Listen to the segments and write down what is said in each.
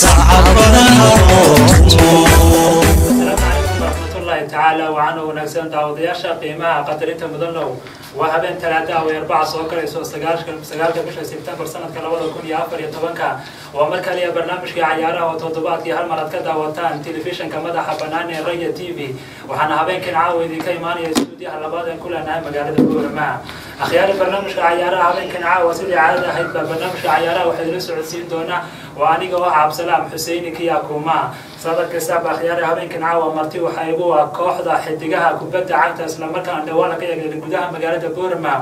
Sacabada haloo. Asalaamu calaykum waraxmatullaahi tacaala wacan oo wanaagsan, daawadayaasha qiimaha qadarinta mudanow. Waa habeen Talaada oo Arbaca soo galayso, 9-ka bisha Sebtembar sanadka 2014-ka. Waa mar kaliya barnaamijkii cayaaraha oo toddobaadkii hal mar aad ka daawataan telefishinka madaxa bannaan ee Raya TV. Waxaana habeenkan caawa idinka imaanaya stuudiyaha labaad aan ku leenahay magaalada Boorama. Akhyaari, barnaamijka cayaaraha habeenkan caawa, sidii caadada ahayd baa barnaamijka cayaaraha waxaa idila socodsiin doonaa waa aniga oo ah Cabsalaam Xuseini Kiyakuma. Sadarka saaba, akhyaari, habeenkan caawa marti waxaa igu ah kooxda Xidigaha kubadda cagta, islamarkaana dhawaana ka eegay gudaha magaalada Boorama.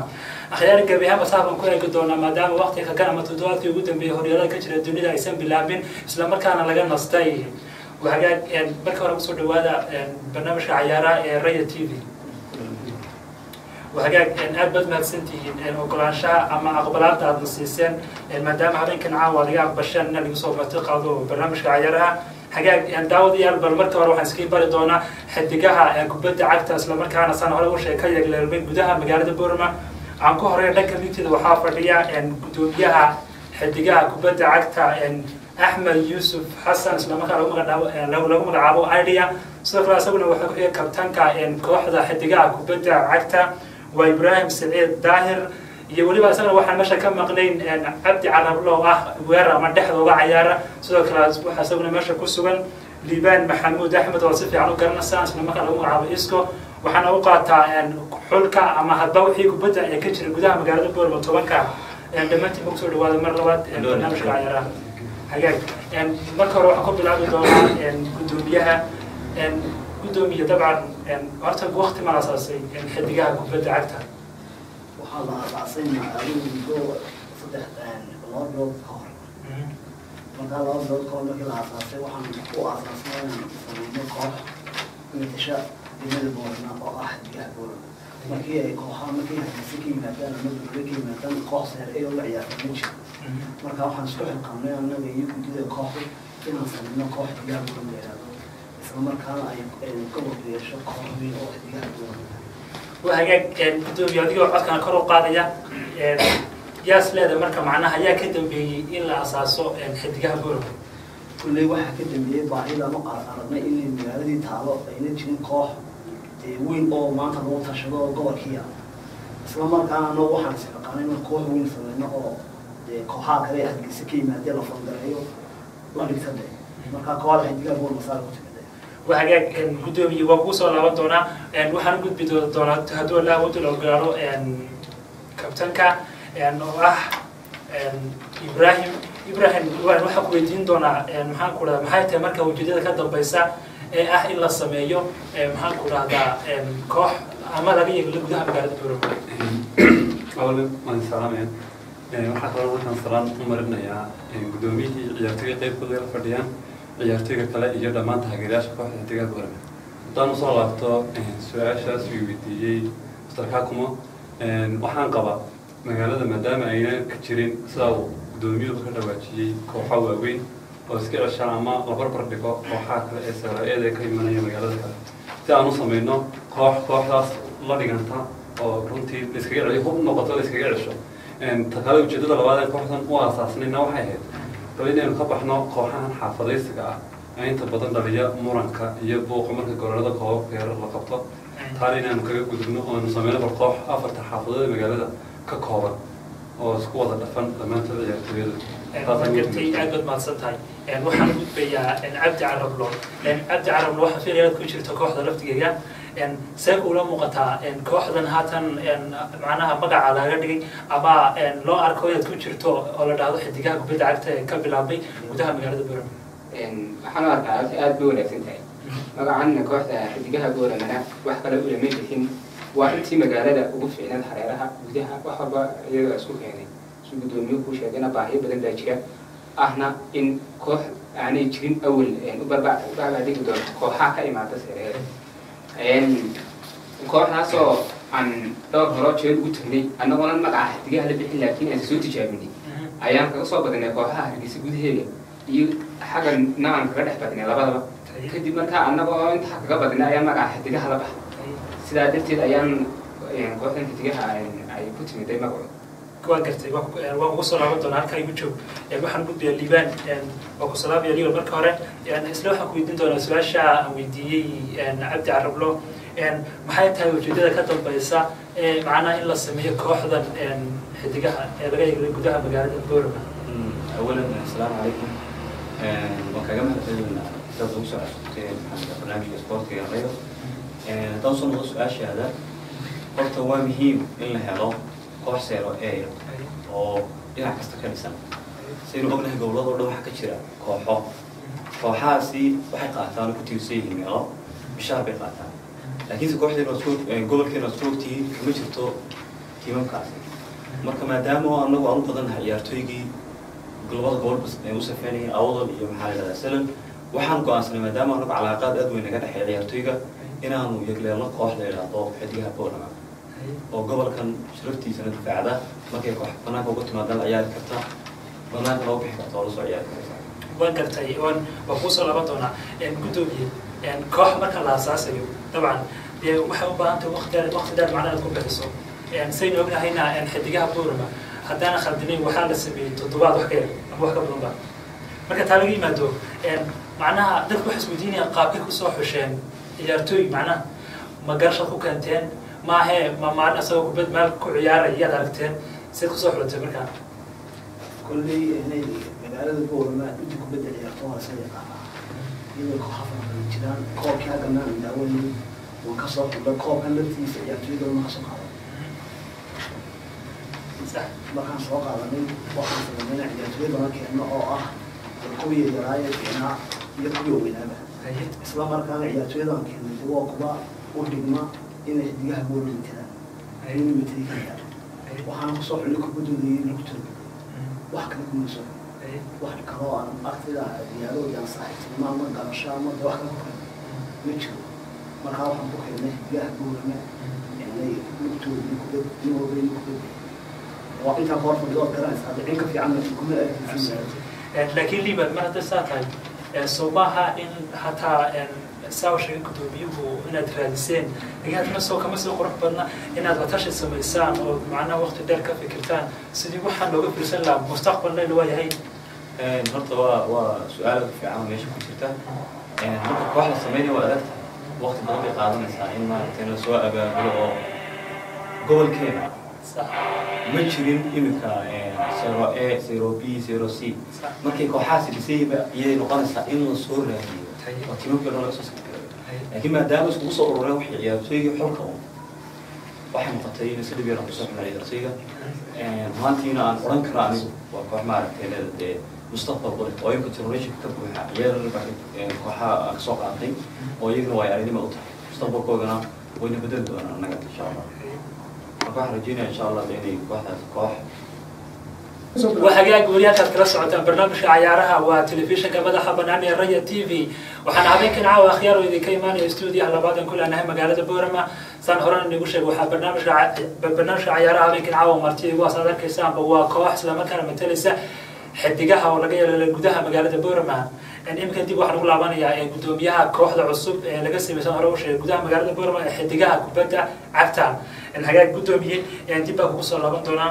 Akhyaari, gebi ahaanba saabaan ku eegi doonaa, maadaama waqtiga kan ama toddobaadkii ugu dambeeyay horyaalada ka jira dunida aysan bilaabin, islamarkaana laga nastay. Hagaag, marka hore kusoo dhawaada barnaamijka cayaaraha ee Raya TV. Hagaag, aad baad mahadsantihiin ogolaanshaha ama aqbalaada aadna siiseen, maadaama habeenkan caawa aad iga aqbasheen in lagu soo marti qaado barnaamijka cayaaraha. Hagaag, daawadayaal, bal marka hore waxaan iskiin bari doonaa Xidigaha kubadda cagta, islamarkaana saan hore u sheeg ka yagleelmay gudaha magaalada Boorama. Aan ku horeyn, dhanka midigteeda waxaa fadhiya gudoomiyaha Xidigaha kubadda cagta, Axmed Yuusuf Xasan, islamarkaana lagu magacaabo Idea. Sidoo kale isaguna waxaa ku xiga kabtanka kooxda Xidigaha kubadda cagta, waa Ibraahim Saciid Daahir. Iyo weliba isagana waxaan meesha ka maqnayn Cabdi Carablo oo ah weerar ama dhexda uga cayaara. Sidoo kale waxaa isaguna meesha ku sugan Liibaan Maxamuud Axmed oo si fiican u garanaysaan, isla markaa lagu magacaabo Isco, waxaana u qaataa xulka ama hadba wixii kubadda ee ka jira gudaha magaalada Boorama 10-ka. Dhammaantiin kusoo dhawaada mar labaad barnaamijka cayaaraha. Hagaag, marka hore waxaan ku bilaabi doonaa gudoomiyaha. Gudoomiye, dabcan horta waqti ma asaasay Xidigaha kubadda cagta? Waxaa la aasaasay adigu muddo 3, 2 bilood ka hor. Markaa 2 bilood ka hor markii la aasaasay, waxaan u aasaasnay inaan sameyno koox matasha degmada Boorama oo ah Xidigaha Boorama. Markii ay kooxaha markii Hargeysa ka yimaadaan ama Burbe ka yimaadaan, koox Serie A oo la ciyaarta ma jiro. Marka waxaan isku xilqaamnay annaga iyo guddida kooxdu inaan sameyno koox Xidigaha Boorama la yidhahdo, isla markaana ay gobolku yeesho koox weyn oo Xidigaha Boorama. Waa hagaag, gudoomiye, adigoo codkana kor u qaadaya, yaas leeda marka macnaha yaa ka dambeeyey in la asaaso Xidigaha Boorama? Kulley waxaa ka dambeeyey baahida ama aragnay inay magaaladii taalo ayna jirin koox dee weyn oo maanta lagu tashado oo gobolkiia. Isla markaana anagu waxaan isxilqaanay inaan koox weyn sameyno oo dee kooxaha kale ee Hargeysa ka yimaadee la fangareeyo la dhigta de. Marka kooxda Xidigaha Boorama saa ku timide. Waa hagaag, gudoomiye, waa kuu soo laaban doonaa. Waxaan u gudbi doonaa, hadduu Allah wadul ogolaado, kabtanka oo ah Ibrahim. Ibrahim, waxaan ku weydiin doonaa, maxaan ku dhahdaa, maxay tahay marka ujeedada ka dambeysa ee ah in la sameeyo, maxaan ku dhahdaa, koox ama laga yeeglo gudaha magaalada Boorama? Awalin waan salaamaya. Waxaa kaloo halkan salaan u marinayaa guddoomiyihii, ciyaartoyga qeybkooda la fadhiyaan, ciyaartoyga kale iyo dhammaan taageerayaasha kooxda Xidigaha Boorama. Haddaan usoo laabto su-aashaas uu weydiiyey Mr Kakumo, waxaan qabaa magaalada maadaama ayna ka jirin, sida uu guddoomiyuhu ka dhawaajiyey, kooxo waaweyn oo iska ceshaan ama la barbar dhigo kooxaha kale ee Serie A-da ka imanaya magaalada kale, si aan u sameyno koox kooxdaas la dhiganta oo runtii la iskaga celiyo, hub noqoto la iskaga cesho. Ta kale, ujeedada labaad ee kooxdan u aasaasnayna waxay ahayd bal inaynu ka baxno kooxahan xaafadaysiga ah ee inta badan dhaliya muranka iyo buuqa marka gobolada koobabka yar la qabto. Taana inaanu kaga gudubno oo aynu sameyno bal koox afarta xaafadood ee magaalada ka kooban oo isku wada dhafan dhammaantood ciyaartooyadu. Gartay, aad baad mahadsan tahay. Waxaan u gudbayaa Cabdi Carablo. Cabdi Carablo, waxaan filaya inaad ku jirto kooxda laftigeega. See kuula muuqataa kooxdan haatan macnaha magaca laga dhigay ama loo arko inaad ku jirto oo la dhahdo Xidigaha kubadda cagta ee ka bilaabmay gudaha magaalada Boorama? Waxaan u arkaa horta aad bay wanaagsan tahay magacanna kooxda Xidigaha Booramana. Wax kale ulama bixin, waa intii magaalada ugu fiicnayd, hareeraha, gudaha, wax walba iyadoo isku keenay. Su guddoomiye kuu sheegana, baahiyo badan baa jira ahna in koox aanay jirin awal u barbac dhigi doonto kooxaha ka imaada Serie A-da. Kooxdaasoo aan dhowr horo jeer ugu tagnay annagoona magaca Xidigaha la bixin, laakiin aan soo tijaabinay, ayaan kaga soo badinay kooxaha Hargeysa gudaheega iyo xaggana aan kaga dhex badinay labadaba. Kadib markaa annagoo intaa kaga badinay ayaan magaca Xidigaha la baxay. Sidaa darteed ayaan kooxdan Xidigaha ay ku timiday magacu. Waa gartay, waan kugu soo laaban doonaa, halkaa igu joog. Waxaan gudbayaa Liibaan. Waa ku salaamaya Liibaan. Marka hore isla waxaan ku weydiin doonaa su-aasha aan weydiiyey Cabdi Carablo. Maxay tahay ujeedada ka dambeysa macnaha in la sameeyo kooxdan xidigaha ee laga eegay gudaha magaalada Boorama? أولا السلام عليكم. Waan kaaga mahadcelinaynaa sidaad ugu soo casuubteen barnaamijka isboortiga Rayo. Haddaan soo noqdo su-aashaada, horta waa muhiim in la helo koox Serie A oo dhinac kasta ka dhisan. Saynu ognahay, gobolada oo dhan waxaa ka jira kooxo. Kooxahaasi waxay qaataan oo ku tiirsan yihiin meelo mishaar bay qaataan, laakiinse kooxdeena waad isku gobolkeena waad isku ogtihiin, kama jirto tiimamkaasi. Marka maadaama oo anagu aan u badannahay ciyaartooygii labada gobol bas ay u safeynayeen, Awdal iyo maxaa la yidhahdaa Salal, waxaan go'aansanay, maadaama anagu calaaqaad aad weyn naga dhexeeya ciyaartooyga, inaanu yegleelno koox la yidhaahdo Xidigaha Boorama oo gobolkan sharaftiisana difaacda, markay koox banaanka uga timaadaan la ciyaari karta, banaanka loo bixi karta oo lasoo ciyaari karta. Waan gartay, waan kuusoo laaban doonaa. Guddoomiye, koox marka la asaasayo dabcan dee waxay u baahan tahay waqti dheer, waqti dheer macnaha aad ku bixiso. Saynu ognahayna, Xidigaha Boorama, haddaana khaldinayn, waxaa la sameeyey toddobaad wax ka yar ama wax ka badan ba. Marka taa laga yimaado, macnaha dadku waxay isweydiinayaan qaabkay kusoo xusheen ciyaartooy. Macnaha ma garashaad ku keenteen, maahee ma maalin asagoo kubad meel ku ciyaaraya yaad aragteen, siad kusoo xulatay markaa? Kolley inay magaalada Boorama inta kubadda ciyaarto waa lasla yaqaanaa, iyadoo kooxa fara badan jiraan. Koobkii haggana aan daawanay waan ka soo xulay, koobkan laftiisa ciyaartooyda ma ka soo qaadan. Markaan soo qaadanay, waxaan sameynay ciyaartooy badan keenno oo ah kuwii yaraaye fiicnaa iyo kuwii weynaaba. Isla markaana ciyaartooyadan keennay de waa kuwa u dhigma inay Xidigaha Boorama matelaan, inay mateli karayaan. Waxaana kusoo xulay kubaddooda iyo lugtooda, wax kale kuma soo wax kaloo aan agtida diyaaro aan saaxiibtinimo ama garasho ama de wax kale ku keenay ma jiro. Markaa waxaan ku keenay Xidigaha Boorama inay lugtooda iyo kubad nin walba inuu kubad waa intaa ka hor fadhido ood garanaysa hadda cin ka fiican kuma arkaysin. Laakiin Liban, mar hadday saa tahay, soo maaha in hataa saa sheegay guddoomiyuhu inaad raadiseen, laakiin haddana soo kama sii qurux badna inaad la tashi samaysaan oo macnaha waqti dheer ka fikirtaan sidii waxaan looga fiirsan lahaa mustaqbalna waa yahay? Horta waa su-aal aad u fiican oo meesha ku jirta. Marka koox la sameynaya waa adag tahay, waqti badan bay qaadanaysaa in maaragtay lasoo abaabulo oo gobolkeena ma jirin imika Serie A, Serie B, Serie C. Markay kooxahaasi dhisayba iyay noqonaysaa in la soo raadiyo oo tiimamkii o dhan laga soo sakarayo, laakiin maadaama iskugu soo urureen waxay ciyaartooygii xulka un, waxay noqotay in si dhib yar aan kusoo xulnay ciyaartooyga. Maantiina aan odhan karo anigu waa koox maaragtay leeda dee mustaqbal u leh oo imika generationka ka buuxa ciyaar kooxaha aan kasoo qaatay oo iyagana waa aragnimo u tahay, mustaqbalkoodana wayna bedeli doonaan annaga insha Allah. Marka waxaan rajeynaya insha Allah de inay kooxdaas koox Waa hagaag, weli halkaad kala socotaan barnaamijka cayaaraha waa telefishinka madaxa banaan ee Raya TV. Waxaana habeenkan caawa akhyaar oo idinka imaanaya stuudiyaha labaadan ku leenahay magaalada Boorama. Saan horena inagu sheegay, waxaa barnaamijka cayaaraha habeenkan caawa marti igu aad arkaysaanba waa koox islamarkaana matalaysa Xidigaha oo laga yeelay gudaha magaalada Boorama. Iminka dib waxaan ugu laabanayaa guddoomiyaha kooxda cusub ee laga sameeyay, hore u sheegay, gudaha magaalada Boorama ee Xidigaha kubadda cagta. Hagaag guddoomiye, dib baa kugu soo laaban doonaa.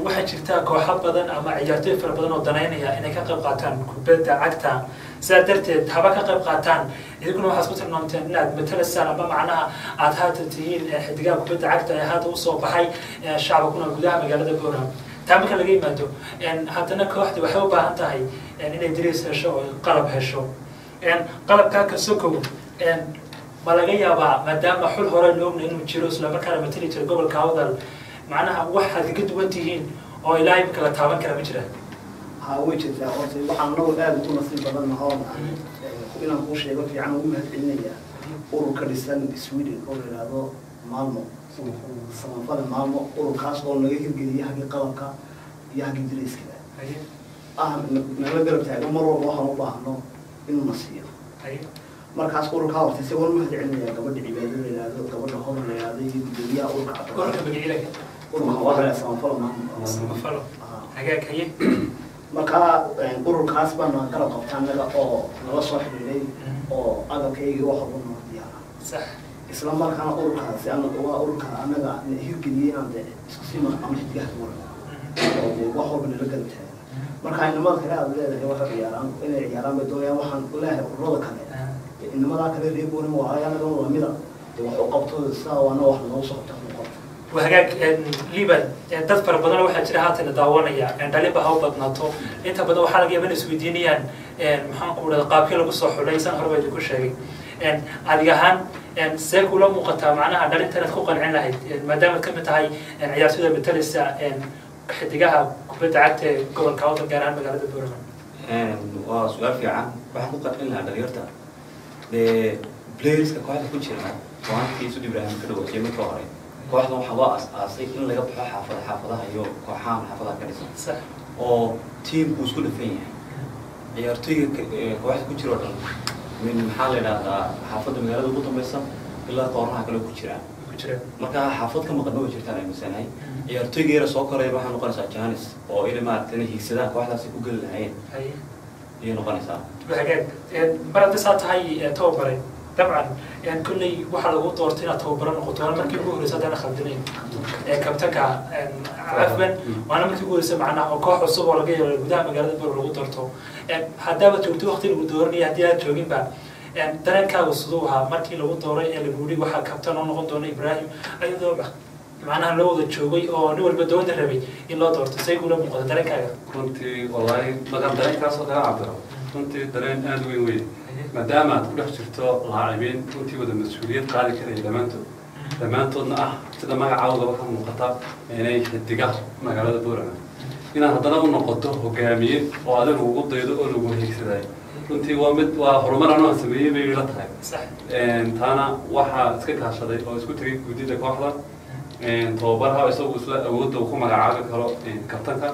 Waxaa jirta kooxo badan ama ciyaartooy fara badan oo danaynaya inay ka qayb qaataan kubadda cagta. Sidaa darteed haba ka qayb qaataan, idinkuna waxaad ku tilmaamteen inaad matalaysaan ama macnaha aad haata tihiin Xidigaha kubadda cagta ee hadda usoo baxay shacabka ku nool gudaha magaalada Boorama. Taa marka laga yimaado, haddana kooxda waxay u baahan tahay inay dariis hesho oo qalab hesho. Qalabkaa ka sokow, ma laga yaabaa, maadaama xul hore la ogna inuu jiro islamarkaana matali jira gobolka Awdal, macnaha waxaad kaga duwan tihiin oo ilaa imika la taaban kara ma jiraan? Haa, way jirtaa. Horta waxaan anagu aada ugu nasiib badan nahoon inaan kuu sheego fiican ugu mahad celinayaa urur ka dhisan Sweden oo la yidhaahdo Maalmo, Samafale Maalmo. Ururkaas oo naga hirgeliyay haggii qalabka iyo haggii dariiskaba ah, nala garab taagan mar walba waxaan u baahno inuu na siiyo. Markaas ururkaa horta isagoon mahad celinaya, gabadha Cibaado la yidhaahdo, gabadha Hodan la yidhaahdo iyo gudoomiyaha ururka Ururka magaciila? Ururka waxaa la Samafalo Maalmo. Samafalo. Hagaag, haye. Markaa ururkaas baa na garab qabta annaga oo nala soo xidhiidhay oo agabkaygii wax walba noo diyaara. Isla markaana ururkaasi waa ururka annaga na hirgeliyey inaan de isku sii magacaabno Xidigaha Boorama. Oo dee wax walba nala garab taagan. Marka inamada kale aad leedahay waxay ciyaaraan inay ciyaaraan bay doonayaan. Waxaan leeyahay ururada kale, inamadaa kale reer Boorama waa anaga lamida, dee wax u qabto sidaa waana wax loogu soo qabto wax qabto. Waa hagaag Liban. Dad fara badan waxaa jira haatan daawanaya, dhalinba ha u badnaato. Inta badan waxaa laga yaaba inay isweydiinayaan, maxaan ku dhahda, qaabkii lagu soo xulay. San horeba idinku sheegay, adig ahaan see kula muuqataa macnaha dhalinta inaad ku qancin lahayd, maadaamaad ka mid tahay ciyaartoyda mataleysa xidigaha kubadda cagta ee gobolka Awdal, gaar ahaan magaalada Boorama? Waa su-aal fiican. Waxaan ku qancin lahaa dhalinyarta, dee playerska kooxda ku jira waantii Sud Ibraahim ka dhawaajiyay. Marka hore kooxdan waxaa loo as-aasay in laga baxo xaafada xaafadaha iyo kooxahan xaafadaha ka dhisan oo teamku isku dhafan yahay. Ciyaartoyga kooxda ku jira oo dhan min maxaa la yidhahdaa xaafadda magaalada ugu dambeysa ilaa kooraha kale ku jiraan. Ku jira. Marka xaafad ka maqan ma jirtaan aaminsanahay. Ciyaartoyga yara soo koraya waxaa noqonaysaa chance oo inay maaragtay inay hiigsadaan kooxdaasi ku geli lahayeen ayay noqonaysaa. Hagaag. Mar haddii saa tahay, tababare, dabcan kolley waxaa lagu doortay inaad tababaro noqoto. Waana markii ugu horreysay, haddaan khaldinayn, kabtanka, cafwan, waana markii ugu horreysay macnaha oo koox cusub oo laga yeelo gudaha magaalada Boorama lagu doorto. Haddaaba joogto waqti lagu dooranaya, haddii aad jooginba, dareenkaagu siduu ahaa markii lagu dooray ee lagu yidhi waxaa kabtan oo noqon doona Ibraahim, ayadoo macnaha loo wada joogay oo nin walba doonda rabay in loo doorto? Say kula muuqato dareenkaaga? Runtii wallaahi markaan dareenkaasoo kala cabiro, runtii dareen aada u weyn wey, maadaama aad ku dhex jirto laacibiin runtii wada mas-uuliyad qaadi karaya dhammaantood, dhammaantoodna ah sida magacaawdaba ka muuqata inay xidiga magaalada Boorama, inaad haddana u noqoto hogaamiye oo adiga ugu daydo oo lagu hiigsaday, runtii waa mid waa horumar anu aan sameeyey bay ila tahay. Taana waxaa iska kaashaday oo isku tegay guddida kooxda, tababaraha isagu isla awoodda uu ku magacaabi karo kabtanka.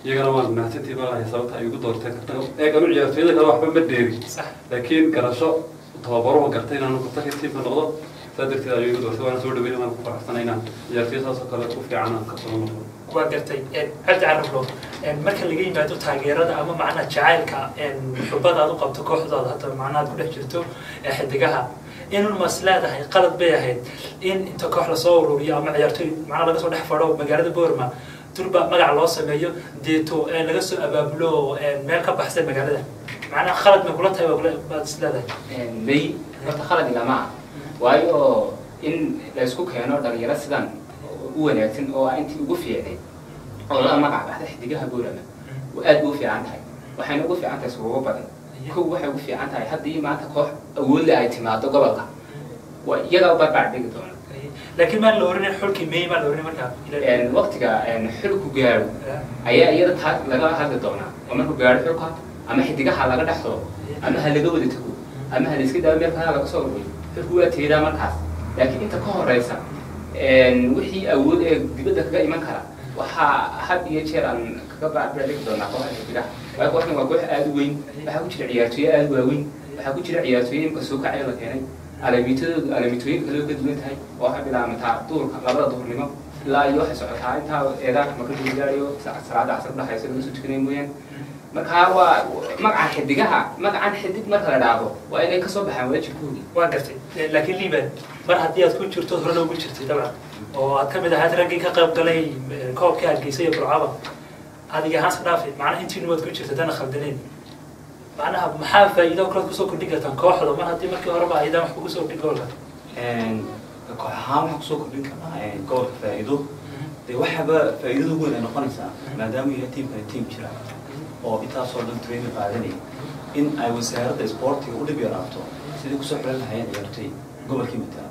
Iyagana waan mahadsantii baan lahay sababta ay igu doortay kabtanka. Eeg, anu ciyaartooyada kale waxba ma dheeri, laakiin garasho tababaruhu gartay inaanu kabtanka tiimka noqdo, saa darteed ayuu igu doortay. Waana soo dhaweyn, waan ku faraxsanay inaan ciyaartooy saas oo kale u fiican aan kabtano noqdo. Waa gartay. Cabdi Carablo, marka laga yimaado taageerada ama macnaha jacaylka xubada aad u qabto kooxdaada, hadda macnaha aad ku dhex jirto xidigaha, inun mas leedahay qalad bay ahayd in inta koox lasoo ururiyo ama ciyaartooy macnaha laga soo dhex fadho magaalada Boorama, durba magac loo sameeyo, deeto laga soo abaabulo meel ka baxsan magaalada? Macnaha khalad may kula tahay baad is leedahay? May, horta khalad ilama ah, waayo in la isku keeno dhalinyaro sidan u wanaagsan oo intii ugu fiicnay oo la magac baxda Xidigaha Boorama aad bay u fiican tahay. Waxayna ugu fiican tahay sababo badan. Kow, waxay ugu fiican tahay haddii maanta koox awoodle ay timaado gobolka, waa iyagaa u barbaar dhigi doona. Laakiin maan la oranay xulkii may maan la oranay markaa? Waqtiga xulku gaaro ayaa iyada taa laga hadli doonaa, oo markuu gaaro xulka ama xidigaha laga dhexdo ama ha laga wada tago ama ha la iska daawo meel kale laga soo ururiyo, xulku waa teedaa markaas. Laakiin inta ka horeysa, wixii awood ee dibadda kaga iman kara waxaa had iyo jeer aan kaga barbaar dhigi doonaa kooxda xidigaha, waayo kooxdan waa koox aada u weyn. Waxaa ku jira ciyaartooyo aada u waaweyn, waxaa ku jira ciyaartooyo imka soo kacay la keenay, alamiitadoodu alamitooyinka kale ka duwan tahay, oo waxay bilaamataa duhurka, 2da duhurnimo ilaa iyo waxay socotaa intaa eedaanka marka lagu gaarayo salaada casar udhaxaysa laga soo tukanay mooyaan. Marka waa magaca xidigaha, magacan xidig marka la dhaafo waa inay kasoo baxaan waajibkoodii. Waa gartay. Laakiin Liban, mar haddii aad ku jirto, horena ugu jirtay dabcan, oo aad ka mid ahayd raggii ka qayb galay koobkii Hargeysa iyo Burcaba, adiga ahaan dhaafi macnaha intiinu waad ku jirtay dana khaldaneyn, macnaha maxaa faa'iido kalead kusoo kordhin kartaan kooxda mar haddii markii horeba ayadaan wax kugu soo kordhin gobolka? Koox ahaan waxaa kusoo kordhin karnaa gobolka faa'iido. Dee waxaaba faa'iidada ugu weyn ay noqonaysaa, maadaama uu yahay tiimkani tiim jira oo intaasoo dhan training qaadanaya, in ay wasaaradda isboortiga u dhib yaraato sidii kusoo xilan lahayeen ciyaartoy gobolkii matala,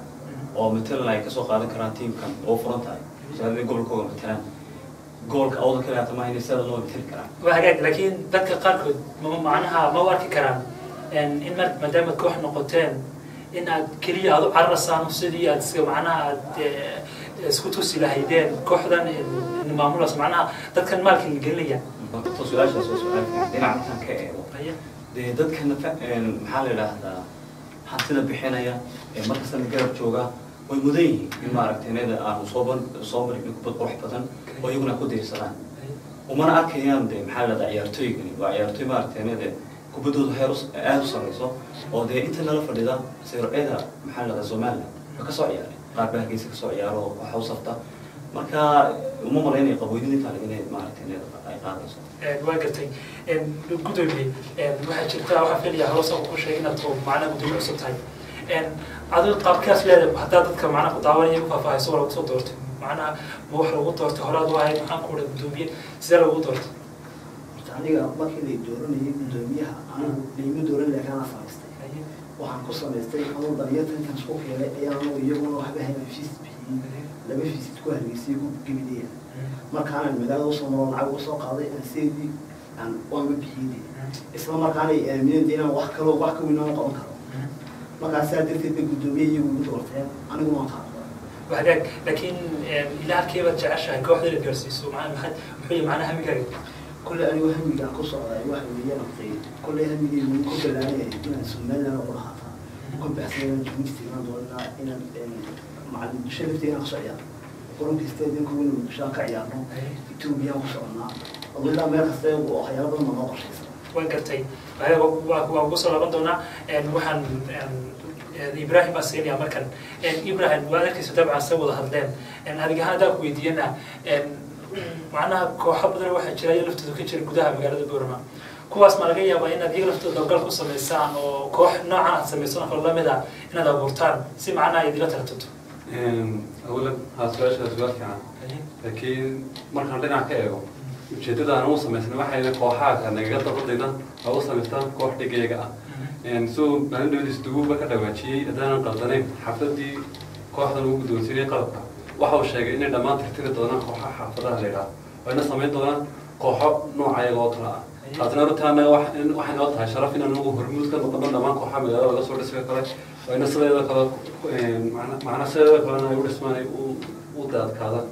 oo matalan ay kasoo qaadan karaan tiimkan oo furan tahay wasaaradda gobolkooga matalaan, gobolka Awdal kale hata maaha inay sida loo matali karaan. Waa hagaag. Laakiin dadka qaarkood ma macnaha ma u arki karaan in mar maadaamaad koox noqoteen in aad keliya aad u cararasaan sidii aad iska macnaha aad isku tusi lahaydeen kooxdan maamulas, macnaha dadkan maalka la gelinaya? Horta su-aashaas waa su-aal fiican dhinaca markaan ka eego. Dee dadkana maxaa la yidhaahdaa hantida bixinaya ee markastana garab jooga way mudan yihiin in maaragtay inada aanu soo marigno kubad qurux badan oo iyaguna ku diirsadaan. Umana arkayaan dee maxaa la yidhahdaa ciyaartooygani waa ciyaartooy maaragtay inada kubaddoodu heer aada u sarreyso, oo dee inta nala fadhida sircida maxaa la yidhahdaa Somaliland waa kasoo ciyaaray, qaar baa Hargeysa kasoo ciyaaro oo waxa u safta. Marka uma malaynaya qabweynida intaa inay maaragtay inay ay qaadayso. Waa gartay gudoomiye. Waxaa jirta, waxaa filaya hoos ku sheegay inaad macnaha gudoomiye cusub tahay. Adigo qaabkaas leedahay, haddaa dadka macnaha ku daawanaya ku faahfaahayso, waa lagu soo doortay macnaha, ma wax lagu doortay horaad u ahayd, maxaan ku odhan gudoomiye, sidee lagu doortay? Horta aniga markii lay dooranayay gudoomiyaha, anigu layma dooran, laakiin anaa samaystay. Waxaan ku samaystay anuu dhalinyarta intaan isku keenay ayaa anagu iyaguna waxba hayn fees bixiyey, laba fees ku hargeysay ku gebidaya. Markaanaan magaalada usoo maro, lacag uga soo qaaday aan seedii aan waanba bixiyey, isla markaana ay aamineen dee inaan wax kaloo wax ka weyn aan qaban karo. Markaa sidaa darteed bay guddoomiye iyagu igu doorteen, aniguna waan qaabay. Hagaag, laakiin ilaa halkee baad jeceshahay kooxda inaad gaarsiiso? Macnaha maxaad, muxuu yahay macnaha hamigaaga? Kolley anigu hamiga aan ku socday waxa weeyaan artay, kolley hamigaygu wuu ku ballaaranyahay inaan Somaliland oo lahaataa ku baxsan, inaan Jabuuti inaan doonaa, inaan macallin Muqdisho lafteeda inaan kasoo ciyaarno, garoonka stadiumka weyn Muqdisho aan ka ciyaarno, Ethoobiya aan ku soconaa, aduu ilaa meel kasta waxyaalo badan baa noo qorshaysan. Waan gartay. Waa ugu soo laaban doonaa. Waxaan Ibrahim baan siinaya markan. Ibrahim, waad arkaysa dabcan se wada hadleen. Adiga ahaan haddaan ku weydiiyana, macnaha kooxo badan waxaa jira iyaga laftooda ka jira gudaha magaalada Boorama, kuwaas ma laga yaabaa inaad iyaga laftooda dabagal ku samaysaan oo koox noocan aad samaysan oo lamid ah inaad abuurtaan si macnaha idila tartanto? Awalan haa, su-aasha su-aal fiican, laakiin markaan dhinac ka eego ujeeddada aan u samaysnay waxay kooxaha nagaga dabadayda oo u samaystaan koox dhigayaga ah. Suu maalin dhawed isduguba ka dhawaajiyey, haddaanan qaldanayn, xafladii kooxdan ugu guddoonsiinay qalabka, waxa uu sheegay inay dhammaan tirtiri doonaan kooxaha xaafadaha la yidhaahdo oo ayna samayn doonaan kooxo nooca iyaga oo kale ah. Taasina runtii annaga waxay noo tahay sharaf inaan ugu hormuud ka noqono dhammaan kooxaha magaalada laga soo dhisay kale oo ayna sideeda kale macna sideeda kalena ay u dhismaan, ay u daadkaadaan.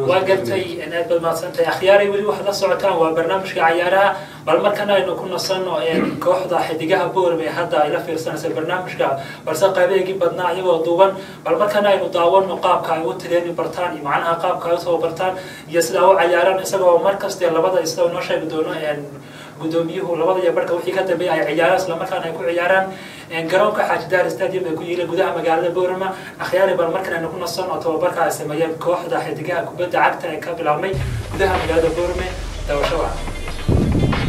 Waa gartay, aad baad mahadsantahay. Akhyaaray, weli waxaad la socotaan waa barnaamijka cayaaraha. Bal markana aynu ku nasanno kooxda Xidigaha Boorame ee hadda ay la fiirsanaysa barnaamijka, balse qaybaheegii badnaa iyagoo duuban. Bal markana aynu daawano qaabka ay u tireeni bartaan iyo macnaha qaabka ay u tababartaan iyo sida u cayaaraan, isagoo markaste labada isagoo noo sheegi doono guddoomiyuhu labada iyo barhka wixii ka dambeeya ay ciyaaraan, islamarkaana ay ku ciyaaraan garoonka Xaaji Daar Stadium ee ku yiila gudaha magaalada Boorama. Akhyaari, bal markan aynu ku nasan oo tababarka ay sameeyeen kooxda Xidigaha kubadda cagta ee ka bilaabmay gudaha magaalada Boorame. Daawasho wacan.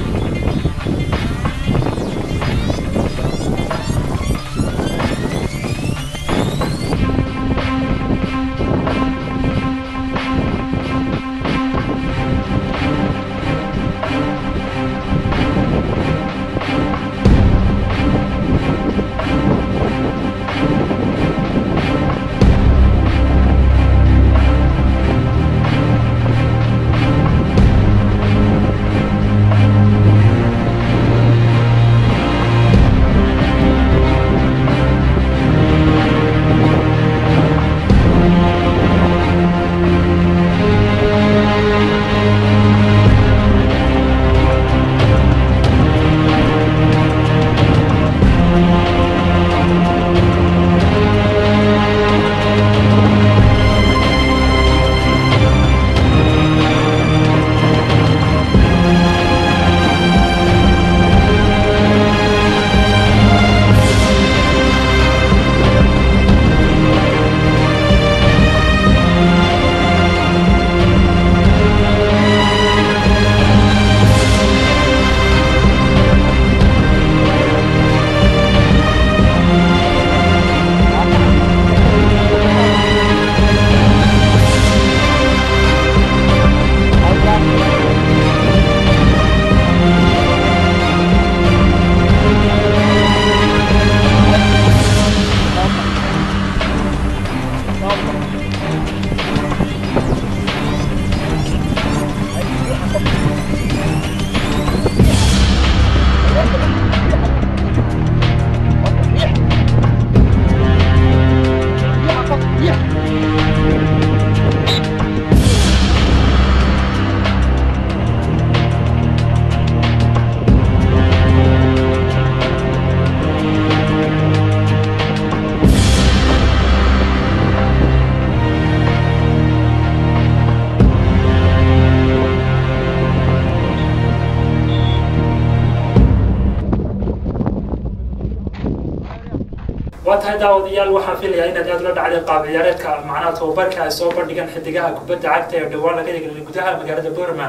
Waa tahay daawadayaal, waxaan filayaa inaad aad ula dhacday qaab ciyaareedka macnaha tababarka ay soo bandhigaan xidigaha kubadda cagta ee dhowaan laga eegay gudaha magaalada Boorama.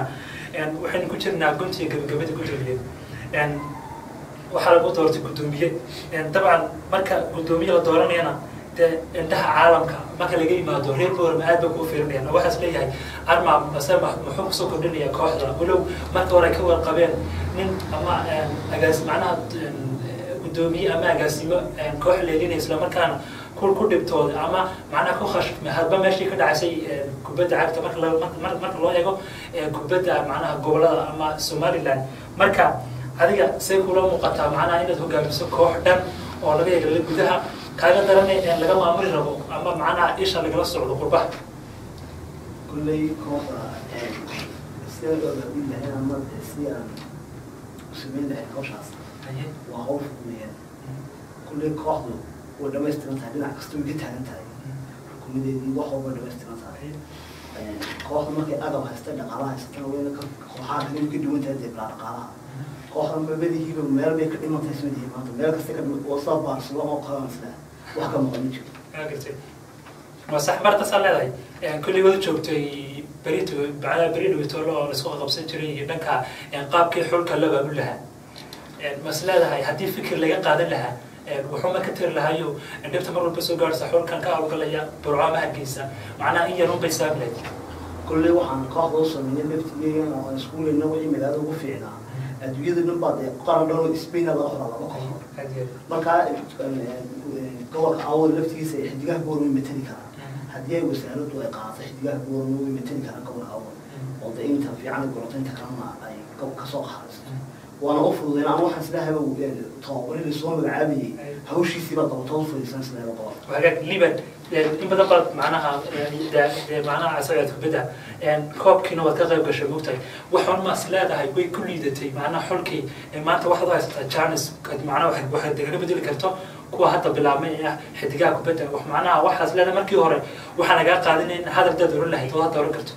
Waxaynu ku jirnaa guntiga gabagabada guddoomiye. Waxaa lagu doortay guddoomiye. Dabcan marka guddoomiye la dooranayana dee indhaha caalamka marka laga yimaado reer Boorama aad bay kuu fiirinayaan, oo waxaas leeyahay arma mase muxuu kusoo kordhinaya kooxda, walow marka hore ay ka warqabeen nin ama agaas macnaha guddoomiye ama agaasimo koox leelinaya, islamarkaana ku dhibtooda ama macnaha ku khashfmay hadba meeshii ka dhacaysay kubadda cagta marka marka loo eego kubadda macnaha gobolada ama Somaliland. Marka adiga say kula muuqataa macnaha inaad hogaamiso koox dhan oo laga eegala gudaha kaaga daranay laga maamuli rabo ama macnaha isha lagala socdo qurbaha? Kulley kooxda sidee loo abaabuli lahayn ama sidii aan u samayn lahayn hawshaas waa hawl fududeeyaan. Kulley kooxdu way dhamaystiran tahay, dhinac kasta way ka taagan tahay, rukumadeedii wax walba dhamaystiran tahay. Kooxda markay agab haysta, dhaqaalaha haysatana wayna kooxaha kale way ka duwan tahay dee bilaa dhaqaalaha. Kooxda mabadihiiba meel bay ka dhiman tahay ismadihi maanta meel kasta ka dhiman oo saa Barcelona oo kale isle wax ka maqan ma jiro. Waa gartay, waa sax martaasaa leedahay. Kulley wada joogtay berito macnaha beri dhawitoolo oo laisku qabsan jiray iyo dhanka qaabkii xulka loo abaabul lahaa, mas leedahay haddii fikir laga qaadan lahaa wuxuuma ka tiri lahayo dhibta mar walba soo gaarhsa xulkan ka hawlgalaya Burco ama Hargeysa, macnaha in yar unbay saab lahayd? Kulley waxaan kooxda u sameynay laftigeena oo aan iskuuleyna wixii magaalada ugu fiicnaa adduunyada dhan baa dee qaran dhan oo Spain laga xoraa laba kooxood. Markaa gobolka Awdal laftigiisa ay xidigaha Boorama way matali karaan haddii ay wasaaraddu ay qaadato. Xidigaha Boorama way matali karaan gobolka Awdal oo dee inta fiican ay gorato, inta kalena ay kasoo qaadaysato, waana u fududeen. Ama waxaan islahayba tababarii lasoo magacaabayay hawshiisii baa qabatoo fadhiisan islahayba gobolka. Hagaag Liban, in badan baad macnaha dee macnaha asagaad kubadda koobkiina waad ka qayb gashay, moogtahay waxaan maas leedahay way ku liidatay macnaha xulkii maanta waxaad u haysataa janis macnaha waxaad kaga bedeli karto kuwa hadda bilaabmay ee ah xidigaha kubadda, wax macnaha waxaas leedahay markii hore waxaan lagaa qaadinayn hadal daad oran lahayd oo hadda oran karto?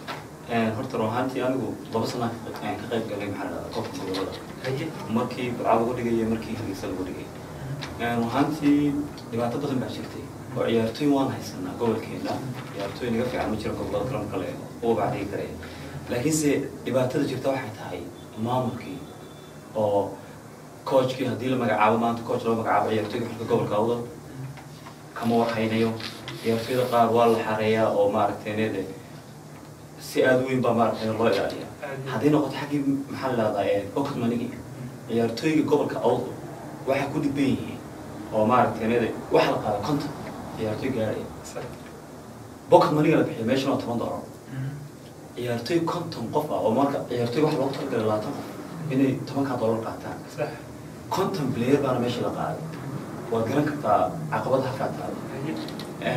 Horta run ahaantii anigu 2 sana ka qayb galay maxaa la dhahdaa koobka gobolada, markii Burco lagu dhigay, markii Hargeysa lagu dhigay. Run ahaantii dhibaato badan baa jirtay oo ciyaartooy waan haysanaa gobolkeena, ciyaartooy naga fiican ma jiro gobolada kale marka la eego uga bacdhigi karaya, laakiinse dhibaatada jirta waxay tahay maamulkii oo coachkii haddii la magacaabo maanta coach loo magacaabo ciyaartooyga xulka gobolka Awdal kama warhaynayo. Ciyaartooyda qaar waa la xareeyaa oo maaragtay nede si aada u weyn baa maaragtay loo ilaaliyaa. Hadday noqoto xaggii maxaa la dhahdaa pocket money, ciyaartooyga gobolka Awdal waxaa ku dhiban yihiin oo maaragtay nede waxaa la qaada 50 ciyaartooy gaaraya, pocket moneyga la bixiyo meeshan waa $10. Ciyaartooy 50 qof ah oo marka ciyaartooy waxa loogu talagalay 20 qof inay tobankaa dollar qaataan, 50 player baana meesha la qaaday. Waad garan kartaa caqabada halkaa taalo.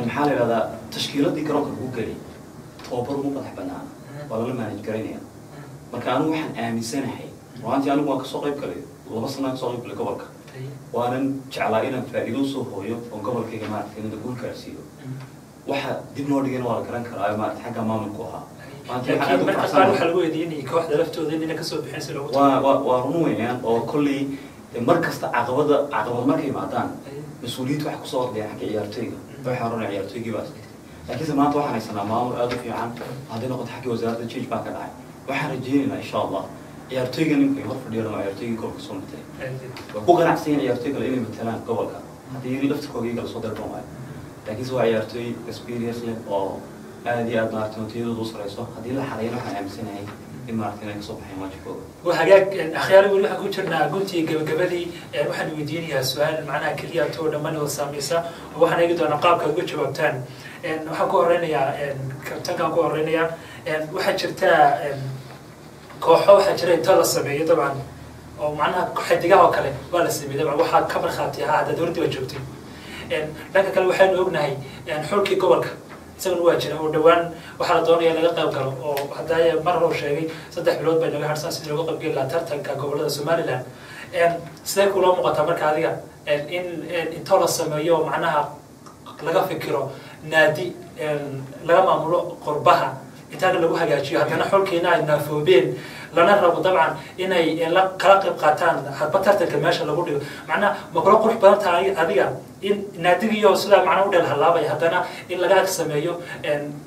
Maxaa la yidhahdaa tashkiiladii garoonka lagu gelay tababar uma madax banaana, waa lala manage garaynaya. Marka anigu waxaan aaminsanahay runaantii anigu waan kasoo qayb galay, 2 sanaan kasoo qayb galay gobolka, waanan jeclaa inaan faa'iido usoo hooyo oon gobolkayga maaragtay inaan guul gaarsiiyo. Waxa dib loo dhigayna waa la garan karaa, maaragtay xagga maamulku ahaa. Laakiin marka qaar waxaa lagu weydiinayay kooxda laftooda inayna kasoo bixin si loogu Waa run weeyaan oo kolley mar kasta caqabada caqabad markay yimaadaan mas-uuliyiinta waxay kusoo ordayaan xagga ciyaartooyga, waxay oranaya ciyaartooygii baa isdhigtay. Laakiinse maanta waxaan haysanaa maamul aada u fiican. Hadday noqoto xaggii wasaaradda change baa ka dhacay. Waxaan rajeynaynaa insha Allah ciyaartooyga ninka hor fadhiyo waa ciyaartooygii gobolka soo matalay, waa ku ganacsan yihiin ciyaartooy kale inay matalaan gobolka haddii laftirkooga iyaga lasoo dalban waayo, laakiinse waa ciyaartooy experience leh oo aada iyo aad maaragtay natiijadooda u sareyso. Haddii la xareeyana waxaan aaminsanahay in maaragtay inay kasoo baxeen waajibkooda. Waa hagaag akhyaari, weli waxaan ku jirnaa guntii gabagabadii. Waxaan weydiinayaa su-aal macnaha keliya too dhammaan wada saameysa oo waxaan eegi doonaa qaabka aad uga jawaabtaan. Waxaan ku horeynayaa kabtankaan ku horeynayaa. Waxaa jirtaa kooxo waxaa jira inta la sameeyo dabcan oo macnaha xidigaha oo kale waa la sameeyey, dabcan waxaa ka markhaati ahaa hadda dowladdii waa joogtay. Dhanka kale waxaynu ognahay xulkii gobolka isaguna waa jira oo dhowaan waxaa la doonaya laga qayb galo oo hadda mar hore uu sheegay 3 bilood bay naga harsan sidii looga qayb geli lahaa tartanka gobolada Somaliland. Sidee kula muuqataa marka adiga in intoo la sameeyo macnaha laga fikiro naadi laga maamulo qurbaha intaana lagu hagaajiyo haddana xulkiina ay naafoobeen Lana rabo dabcan inay la kala qayb qaataan hadba tartanka meesha lagu dhigo. Macnaha ma kula qurux badan tahay adiga in naadigiyo sidaa macnaha u dheel halaabaya haddana in laga ag sameeyo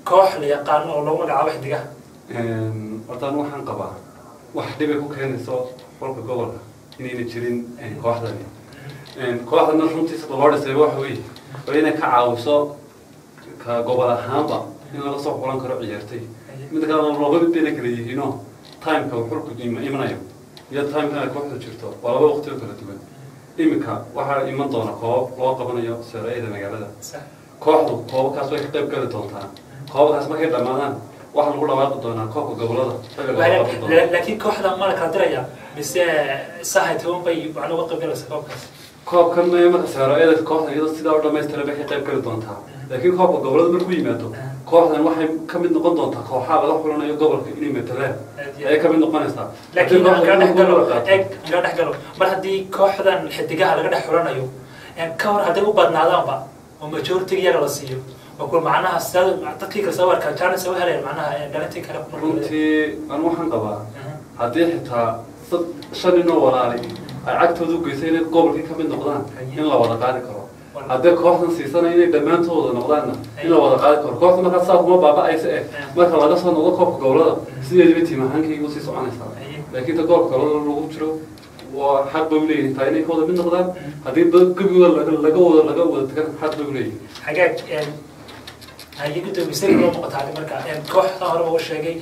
koox la yaqaano oo lagu magacaabo Xidigaha? Horta anu waxaan qabaa wax dhibay ku keenayso xulka gobolka inayna jirin kooxdani. Kooxdana runtii sida loo dhisay waxa weeye waa inay ka caawiso ka gobol ahaanba in laga soo xulan karo ciyaartay. Midda kale, laba mid bayna kala yihiinoo timeka uu xulku imanayo iyo timeka ay kooxdu jirto waa laba waqti oo kala duwan. Iminka waxaa iman doona koobab loo qabanayo seerayada magaalada. Kooxdu koobabkaas way ka qayb gali doontaa. Koobabkaas markay dhammaadaan waxaa lagu dhawaaqi doonaa koobka gobolada xilliga lagu dhawaaqi doono. Laakiin kooxda ma la kala diraya mise sahay toban bay macnaha uga qayb galaysa koobkaas? Koobkan marka seerayada kooxdan iyadoo sidaa u dhamaystiran bay ka qayb gali doontaa, laakiin koobka gobolada markuu yimaado kooxdan waxay ka mid noqon doontaa kooxaha laga xulanayo gobolka inay matalaan ayay ka mid noqonaysaa. Laakiin Haddii aan kala kooxda dhex galo gobolka qaato. Eeg, aan kala dhex galo. Mar haddii kooxdan Xidigaha laga dhex xulanayo, ka hor hadday u badnaadaanba oo majority iyaga la siiyo, waa kuwa macnaha sida dadkii kale soo arkaa chance u helayaan macnaha dhalintii kale ku noqon. Runtii anu waxaan qabaa haddii xitaa dad shan nin oo walaali ay cagtooda u geysay inay gobolkii ka mid noqdaan in la wada qaadi karo, haddii kooxdan siisanaya inay dhammaantood wada noqdaanna in la wada qaadi karo. Kooxda markaa saa kuma baaba'aysa marka laga soo noqdo koobka gobolada sideediba tiim ahaankayga usii soconaysaa, laakiin ta koobka gobolada lagu jiro waa xaq bay uleeyihin taa inay ka wada mid noqdaan. Haddii dad gebigooda laga wada tagan xaq bay uleeyihin. Xagaag haye gudoomisay loo muuqataa adi marka kooxda hore uga sheegay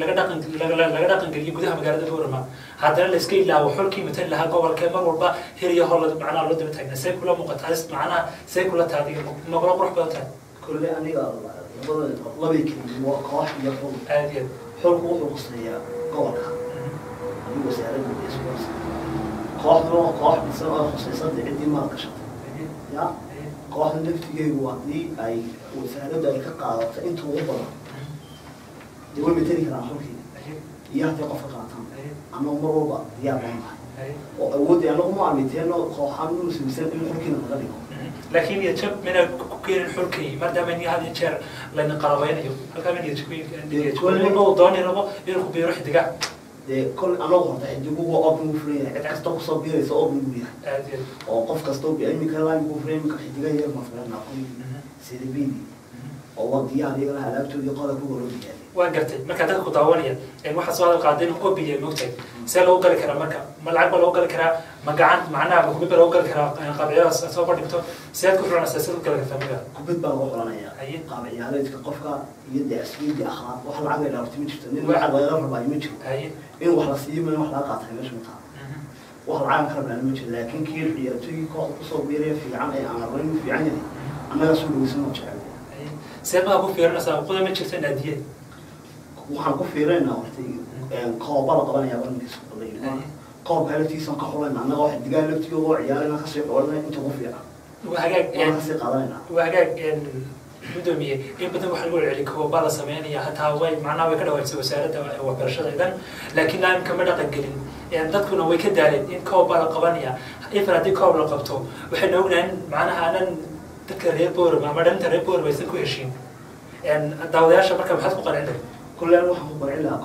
laga dhaqan geliyo gudaha magaalada Boorama, haddana la iska ilaawo xulkii matali lahaa gobolka, mar walba hiriyo hol macnaha loo daba taagnaa. See kula muuqataa macnaha, see kula tahay adiga, ma kula qurux badan tahay? Kulle aniga labada labay keliya waa koox iyo xul. Aad iyo aad. Xulku wuxuu quseeyaa gobolka adigu wasaaradda iyo sports. Kooxduna waa koox dhisan oo khusaysa dee ciddii maal gashatay ya. Kooxda laftigeedu haddii ay wasaaraddu ay ka qaadato inta ugu badan dee way mateli karaan xulkii iyo hadday qofka qaataan. Annagu mar walba diyaar baan nahay oo awoodii annagu ma amiteeno kooxaan inu samaysan in xulkiina laga dhigo. Laakiin niyad jab mina ku keenin xulkii maadaama ni had iyo jeer layna qalabaynayo halkaa ma niyad jab walba uu dooni rabo inuu ku biiro Xidigaha? Dee kol anagu horta Xidiguhu waa open uu furan yahay, cid kasta kusoo biiraysa open buu yahay. Aad iyo aad. Oo qof kasta oo imika line buu furan, imika Xidigaha yar ma furan kuwii CDB-dii oo waa diyaar iyagana alaabtoodii qodobka loo diyaariyay. Waan gartay. Marka dadka ku daawanaya waxaa soo hadal qaaday inuu obiya moogtahay, see loogu gali karaa marka? Ma lacag baa loogu gali karaa, ma gacan macnaha ma kubid baa loogu gali karaa? Qaabciyaha soo bandhigto sideed ku xulanaysaa, sideed ku gali kartaa marka? Kubad baa lagu xulanayaa. Qaab ciyaareedka qofka iyo dee asluubdi akhlaaq. Wax lacag la dhaafto ma jirto, nin lacag lagaga rabaayo ma jiro. In wax la siiyo ma in wax laga qaatay meesha ma taha. Wax lacag ka rabnaa ma jiro, laakiin kii ciyaartooygii kooxda kusoo biiraya fiican ee aan rabin inuu fiican yahay annagaa soo dhaweysan oo jecel. Seed maa ku fiirinaysaa quda ma jirto naadiye? Waxaan ku fiirinaynaa horta kooba la qabanayaa barnaamijka la koobka laftiisaan ka xulayna annaga waxa Xidigaha laftigooda oo ciyaarayna kasii xulanay inta ugu fiican. Waa hagaag. Waan kasii qaadanaynaa. Waa hagaag gudoomiye. In badan waxa lagu celceli koobaa la sameynaya, hataa way macnaha way ka dhawaajisay wasaaradda waxbarashada idan, laakiin imka ma dhaqan gelin. Dadkuna way ka daaleen in koob baa la qabanaya. Ifan haddii koob la qabto waxaynu ognahay in macnaha aanan dadka reer Boorama ama dhalinta reer Boorama aysan ku heshiin. Daawadayaasha marka maxaad ku qancin lahayd? Kulleen waxaan ku qancin lahaa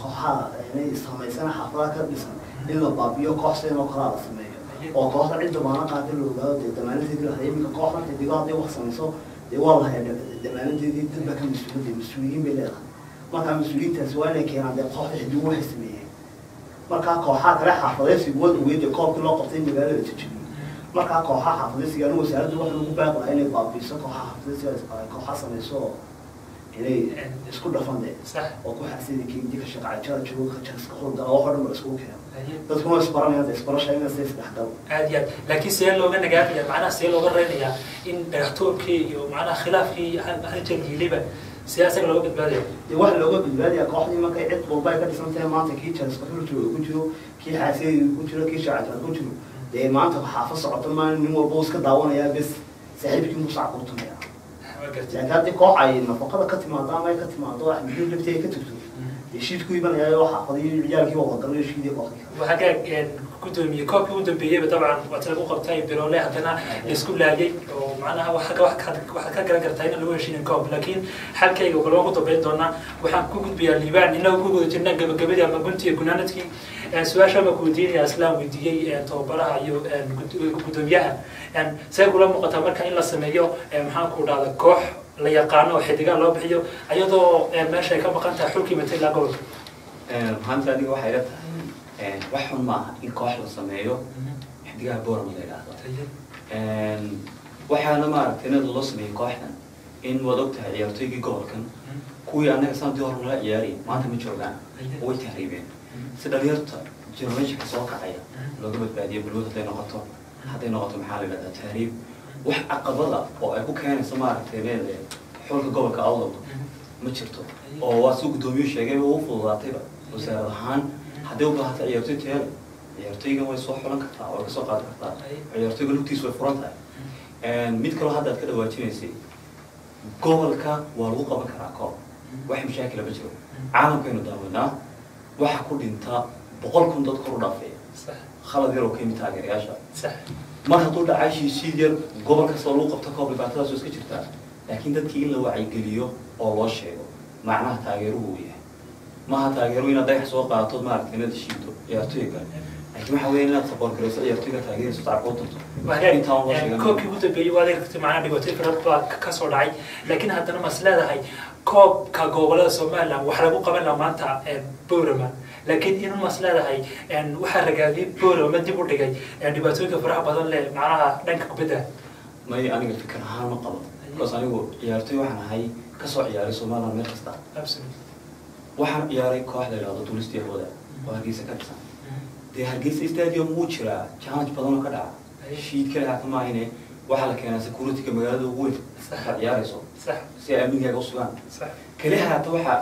kooxaha inay samaysana xaafadaha ka dhisan in la baabiyo, koox sidan oo kalaa la sameeyo oo kooxda cid damaano qaada la ogaado dee damaanadeedii la hayo. Iminka kooxda Xidigo hadday wax samayso dee waa la hayaa damaanadeedii, dad baa ka mas-uuliyadda, mas-uuliyiin bay leedahay. Markaa mas-uuliyiintaasi waa inay keenaan dee kooxda Xidigo waxay sameeyeen. Markaa kooxaha kale xaafadaysigu waad ogeyd dee koobkii loo qabtay magaalada jajabiyey. Markaa kooxaha xaafadaysiga anigu wasaaraddu waxa lagu baaqi lahaa inay baabiiso kooxaha xaafadaysiga, kooxa samayso oo inay isku dhafan dee oo ku xasida kendi ka shaqacajada jooga ka jariska howlgala wax oo dhan ba la isugu keeno, dadkuna way isbaranayaan dee isbarasha in la isdhexgalo. Aad iyo aad. Laakiin see looga nagaadaya macnaha, see looga reynayaa in dhagaxtuurkii iyo macnaha khilaafkii hal jeer yiiliba, see asaga looga badbaadaya? Dee waxa looga badbaadayaa kooxdii markay cid walba ay ka dhisan tahay maanta kii jariska xul jooga ku jiro, kii xaasiyada ku jiro, kii shaqacajada ku jiro, dee maanta xaafad socoto maa nin walba uu iska daawanayaa bes saaxiibkii musac kuu tumaya. Waa gartay. Laakiin haddii koox ay nafaqada ka timaado ama ay ka timaado axmediin laftii ay ka tagto dee Heshiid ku imanaya oo xaafadihii ciyaalkii waa wada heshiidii kooxdii. Hagaag, gudoomiye, koobkii ugu dambeeyeyba dabcan waa ti lagu qabtay Biroole, haddana laisku laayay oo macnaha waxaad ka garan kartaa in lagu heshiinin koob, laakiin xalkayga bal waan ku dambeyn doonaa. Waxaan ku gudbayaa Liibaan. Innagu ku guda jirnaa gabagabadii ama guntii gunaanadkii. Su-aasha baan ku weydiinaya, Islaan weydiiyey tababaraha iyo gudoomiyaha: see kula muuqataa marka in la sameeyo, maxaan ku dhahda, koox la yaqaano oo xidigaa loo bixiyo, iyadoo meesha ay ka maqan tahay xulkii matala gobolka? Maanta aniga waxay ila tahay wax xun maaha in koox la sameeyo Xidigaha Boorama la yidhaahdo. Waxaana maaragtay inada loo sameeyey kooxdan in waad og tahay ciyaartoygii gobolkan, kuwii annaga sanadii hore nala ciyaarayay, maanta ma joogaan, way tahriibeen, si dhalinyarta generationka soo kacaya looga badbaadiyo balwad hadday noqoto maxaa la yidhahdaa, tahriib. Wax caqabada oo ay ku keenayso maaragtay leede xulka gobolka Awdal ma jirto, oo waa suu guddoomiyuhu sheegay, u fududaatayba wasaarad ahaan hadday u baahato ciyaartoy tayo leh, ciyaartoygan way soo xulan kartaa oo way kasoo qaadan kartaa. Ciyaartoyga lugtiisu way furan tahay. Mid kaloo hadda aad ka dhawaajinaysay, gobolka waa lagu qaban karaa koob, wax mashaakila ma jiro. Caalamkaynu daawanaa, waxa ku dhinta 100,000 dad kor u dhaafaya khalad yar oo ka yimid taageerayaasha. Mar hadduu dhacay shiishiid yar, gobol kasta oo lagu qabto koob dhibaatadaas oo iska jirtaa, laakiin dadkii in la wacyigeliyo oo loo sheego macnaha taageeruhu uu yahay. Maaha taageeru inaad dhagax soo qaatood maaragtay inaad shiido ciyaartoyga, laakiin waxa weya inaad support garayso ciyaartoyga, taageerayso, tacabka u tunto. Intaan loo sheegan. Koobkii ugu dambeeyey waa adeegtay, macnaha dhibaatooyin fara baa ka soo dhacay, laakiin haddana mas leedahay koobka gobolada Somaliland wax lagu qaban lahaa maanta Boorama, laakiin inuu mas leedahay waxaa ragaadiyey Boorama ma dib u dhigay dhibaatooyinka faraha badan leh macnaha dhanka kubadda? May, aniga fikir ahaan ma qabo, because anigu ciyaartoy waxaan ahay kasoo ciyaaray Somaliland meel kasta. Waxaan ciyaaray kooxda yidhahdo Duulistii Hawada oo Hargeysa ka dhisan. Dee Hargeysa Stadium wuu jiraa challenge badan oo ka dhaca, shiid kale hata maahine, waxaa la keenaa security-ga magaalada ugu weyn markaad ciyaarayso si ay amnigaaga u sugaan. Keli haata waxaa,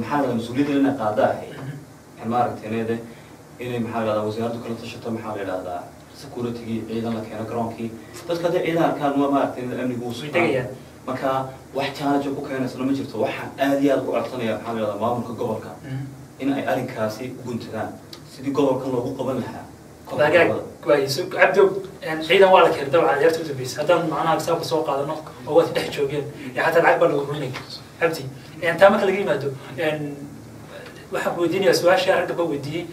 maxaa la dhahdaa, mas-uuliyadda inay qaada ahayd maaragtay neede inay, maxaa la dhahdaa, wasaaraddu kala tashato, maxaa la dhahdaa, security-gii, ciidan la keeno garoonkii. Dadka hadday ciidan arkaan waa maaragtay in amnigu uu Way sugaan. Degayaan. Marka wax challenge oo ku keenaysana ma jirto. Waxaan aad iyo aad ugu codsanaya, maxaa la dhahdaa, maamulka gobolka in ay arrinkaasi u guntadaan sidii gobolkan loogu qaban lahaa koobka Hagaag. gobolada. Waay so Cabdo, ciidan waa la keenay dabcan ciyaarta u dambeysay haddaan macnaha xisaabka soo qaadano oo waad dhex joogeen ee xataa lacag baa lagu ruminay. Cabdi, taa marka laga yimaado, waxaan ku weydiinayaa su-aashii ragga ba weydiiyey: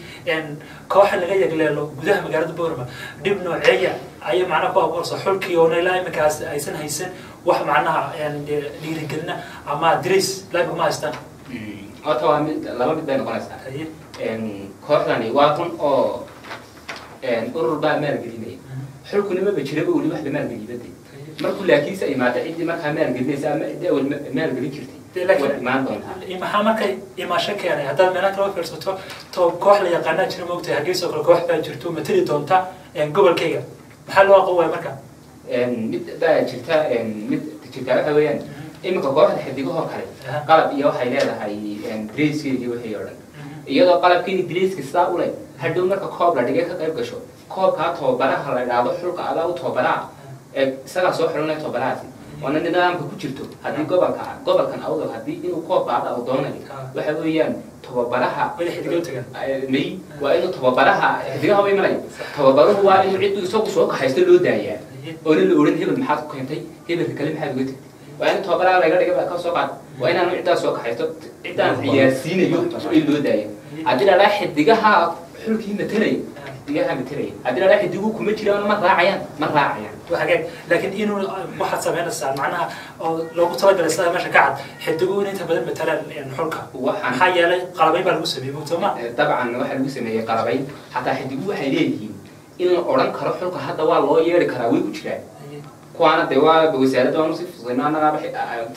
kooxa laga yagleelo gudaha magaalada Boorama dhib nooceeya ayay macnaha ku abuuraysa xulkii oona ilaa iminkaas aysan haysan wax macnaha dhiirigelina ama dirays ilaa imika ma haystaan? Horta waa mid, laba mid bay noqonaysaa. Haye. Kooxdani waa run oo urur baa maalgelinaya, xulkuna maba jiraba weli wax la maalgeliyay markuu, laakiinse imaada ciddii markaa maalgelinaysa ama ciddii awal maalgelin jirtay Dee laakiin- way imaan doontaa. Maxaa markay imaasho keenay haddaad meelaha kala fiirsato to koox la yaqaanaa jira, moogtahay, Hargeysa oo kale koox baa jirto matali doonta gobolkayga, maxaa loo aqoon waaya marka? Mid baa jirta, mid jirtaa waxa weeyaan iminka kooxda xidigahoo kale qalab iyo waxay leedahay dreskeygii wixii oo dhan, iyadoo qalabkii dreska sidaa u leh, hadhow marka koob la dhigay ka qayb gasho koobkaa, tababaraha la idhaahdo xulka adaa u tababaraa ee isagaa soo xilanaya tababarahaasi, waana nidaamka ku jirto. Haddii gobolka, gobolkan Awdal, haddii inuu koob qaada uu doonayo, waxa weeyaan tababaraha Weli xidiga u tagaan. May, waa inuu tababaraha xidigaha way imanaya, tababaruhu waa inuu cidduu isagu soo kaxaysto loo daayaa, oona la odhan hebel maxaad ku keentay, hebelka kale maxaad uga tagtay. Waa in tababaraha laga dhiga baa ka soo qaad, waa inaanu ciddaa soo kaxaysto, ciddaan ciyaarsiinayo in loo daayo. Haddii la dhaa xidigaha xulkii matalaya, xidigaha matalaya, haddii la dhaa xidiguhu kuma jiraan, ma raacayaan, ma raacayaan. Waa hagaag, laakiin inuu waxaad samaynaysaa macnaha oo loogu talagalay sida meesha ka cad xidiguhu in inta badan matalaan xulka, waxaan maxaa yeelay qalabayn baa lagu sameeyey, mogta ma? Dabcan waxaa lagu sameeyey qalabayn, xataa xidiguhu waxay leeyihiin in la odhan karo xulka hadda waa loo yeeri karaa, way ku jiraan kuwaana. Dee waa wasaaradda waanu sii fusayno annagaaba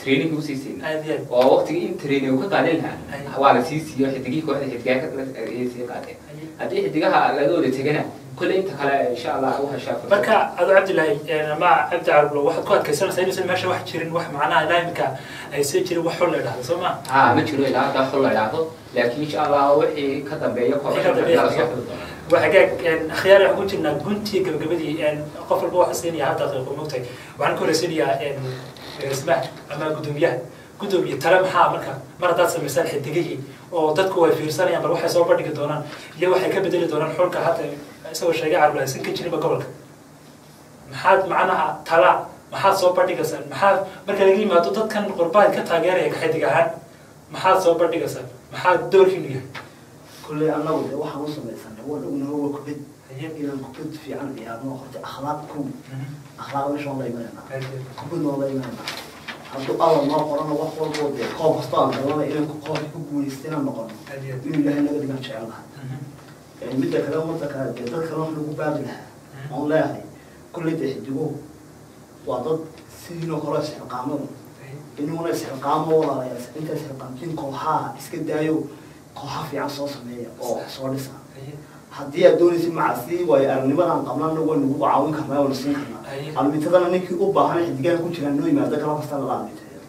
training usii siina Aad iyo aad. oo waqtigii in training uu ka qaadan lahaa waa la sii siiyo xidigihii kooxda xidigaha ayay sii qaateen. Haddii xidigaha laga wada tegana, kolley inta kale insha Allah u heshaa fursad. Marka adu Cabdilaahi ama Cabdi Carablo, waxaad ku adkaysanaysaa inuusan meesha wax jirin, wax macnaha ilaa imika aysan jirin wax xul la idhahdo, soo ma? Haa, ma jiro ilaa hadda xul la idhaahdo, laakiin insha Allah wixii ka dambeeya Wixii ka dambeeya. kooxda la soo xuli doonaa. Waa hagaag. Akhyaar, waxaan ku jirnaa guntii gabagabadii. Qof walba waxaa siinaya hal daqiiqo, mogtahay. Waxaan ku horeysiinayaa agaasimaha ama guddoomiyaha. Gudoomiye, tale maxaa marka mar haddaad samaysaan Xidigihii oo dadku way fiirsanayaan, bal waxay soo bandhigi doonaan iyo waxay ka bedeli doonaan xulka hadda isagoo sheegay Carabla aysan ka jirinba gobolka? Maxaad macnaha tala, maxaad soo bandhigaysaan? Maxaad marka laga yimaado dadkan qurbaad ka taageeraya xidig ahaan, maxaad soo bandhigaysaan? Maxaad doorkiinu yahay? Kulley annagu dee waxaan u samaysanay waan ognahay, waa kubad, inaan kubad fiican ciyaarno. Horta akhlaaq kow, akhlaaq meesha waan la imanayna, kubadna waan la imanayna. Hadduu Alla noo qorana, wax walboo dee koob kastoo aan galana inaan koobka ku guulaysta inaan noqono, inuu Ilaahay naga dhigaan jecel lahaa. Midda kale, ummadda kale dee dad kale wax lagu baaqi lahaa oon leeyahay, kulley dee xidiguhu waa dad sidiinoo kale isxilqaamada, inuuna isxilqaamo. Walaalayaal, inta isxilqaamtiin kooxaha iska daayo, kooxa fiican soo sameeya oo soo dhisa. Haddii aad doonaysid macasi waayo aragnimadan qabna, anagu waynu ugu caawin karnaa, waynu siin karnaa. Almitadana ninkii u baahan xidigaha ku jiraan noo yimaada, kala kasta lala almiteeyo.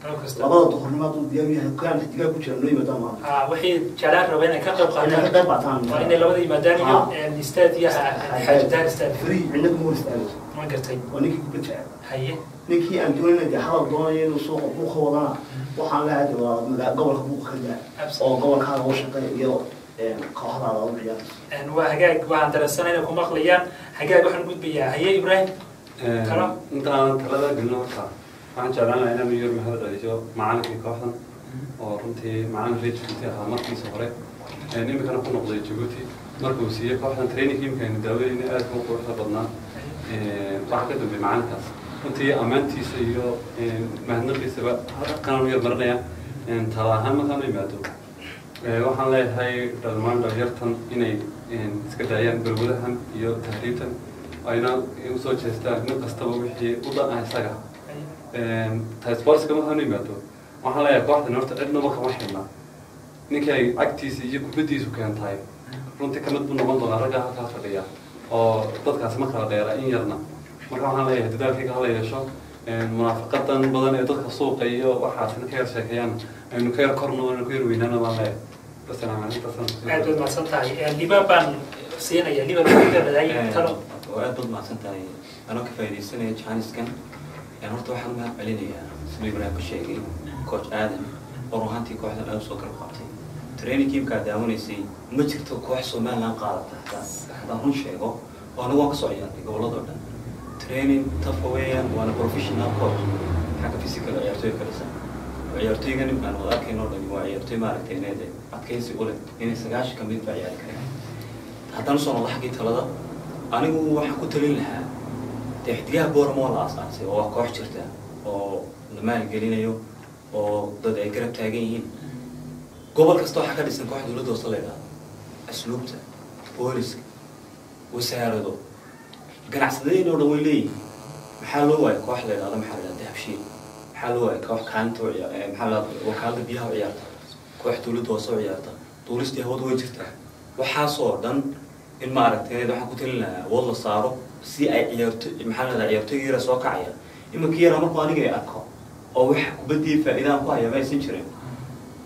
Labada duhurnimo hadduu diyaar u yahay, kaan xidigaha ku jiraan noo yimaada maanta. Wixii jeclaan raba inay ka qayb inay ka qaataan qayb qaataan waa inay labada yimaadaan iyo istaadiyaha Xaajidaar Stadium. Free, cidna kuma hor istaagayso. Ma gartay. Waa ninkii kubad jecel. Ninkii aan doonayna dee hadal doonaya inuu suuqa buuqa wadana, waxaan leeyahay dee waa gobolka buuqa ka daa oo gobolkaaga u shaqeeya iyo kooxdaada u ciyaarayso. Waa hagaag, waxaan dareensanay inay ku maqlayaan. Hagaag, waxaan gudbayaa, haye Ibrahim, talo. Inta aanan talada gelin, horta waxaan jeclaan lahaa inaan yar mahad celiyo macalinkii kooxdan oo runtii macalin reer Jabuuti ahaa markiisa hore, iminkana ku noqday Jabuuti. Markuu siiyey kooxdan training imika aynu daawadayna aadka u quruxda badnaa, waxaa ka dambeeyey macalinkaas. Runtii ammaantiisa iyo mahadnaqiisaba halkanaan u yar marinaya. Tala ahaan markaan u yimaado, waxaan leeyahay dhammaan dhalinyartan inay iska daayaan balwadahan iyo tahriibtan, ayna usoo jeestaan nin kastaba wixii u dan ah isaga. Ta sportska markaan u yimaado, waxaan leeyahay kooxdan horta cidnaba kama xidhna. Ninkii ay cagtiisa iyo kubaddiisu keentahay runtii kamid buu noqon doonaa ragga halkaas fadhiya, oo dadkaasi ma kala dheera in yarna. Marka waxaan leeyahay dadaalkayga hala yeesho, munaafaqadan badan ee dadka suuqa iyo waxaasina ka yar sheekeeyaan, aynu ka yar korno, aynu ka yar weynaana baan leeyahay. Assalaamu calaykum. Aad baad mahadsan tahay. Liban baan siinaya. Liban, ku talo. Oo aad baad mahadsan tahay. Anoo ka faaidaysanaya jaaniskan, horta waxaan mahad celinayaa, siduu Ibraahim ka sheegay, coach Aadan oo run ahaantii kooxdan aad usoo garab qabtay. Training teamkaa daawanaysay, ma jirto koox Somaliland qaadata haddaan run sheego, oo anagu waan kasoo ciyaarnay gobolladoo dhan. Training tough weeyaan, waana professional coach xagga physical ciyaartooyga ka dhisan. Ciyaartooygan aan wada arkayno o dhani waa ciyaartooy maaragtay ineede adkaysi u leh inay 90-ka mid ba ciyaari kareen. Haddaan usoo noqdo xaggii talada, anigu waxaan ku talin lahaa dee Xidigaha Boorama waa la aasaasay oo waa koox jirta oo la maalgelinayo oo dad ay garab taagan yihiin. Gobol kasta waxaa ka dhisan koox dowladda hoose la yidhaahdo, asluubta, booliska, wasaarado, ganacsadadeen oo dhan way leeyihiin. Maxaa loo waayay koox la yidhahdo, maxaa la yidhahda, Dahabshiil? Maxaa loo waayay koox kaalinta u ciyaar, maxaa la yidhahda, wakaalada biyaha u ciyaarta, koox dowladda hoose u ciyaarta? Duulistii hawada way jirtaa. Waxaasoo dhan in maaragtay waxaan ku talin lahaa awood la saaro si ay ciyaarto, maxaa la yidhahdaa, ciyaartoyga yara soo kacaya. Iminka yara markuu aniga ay arko oo wax kubaddii faa'iidaan ku haya ma aysan jirin,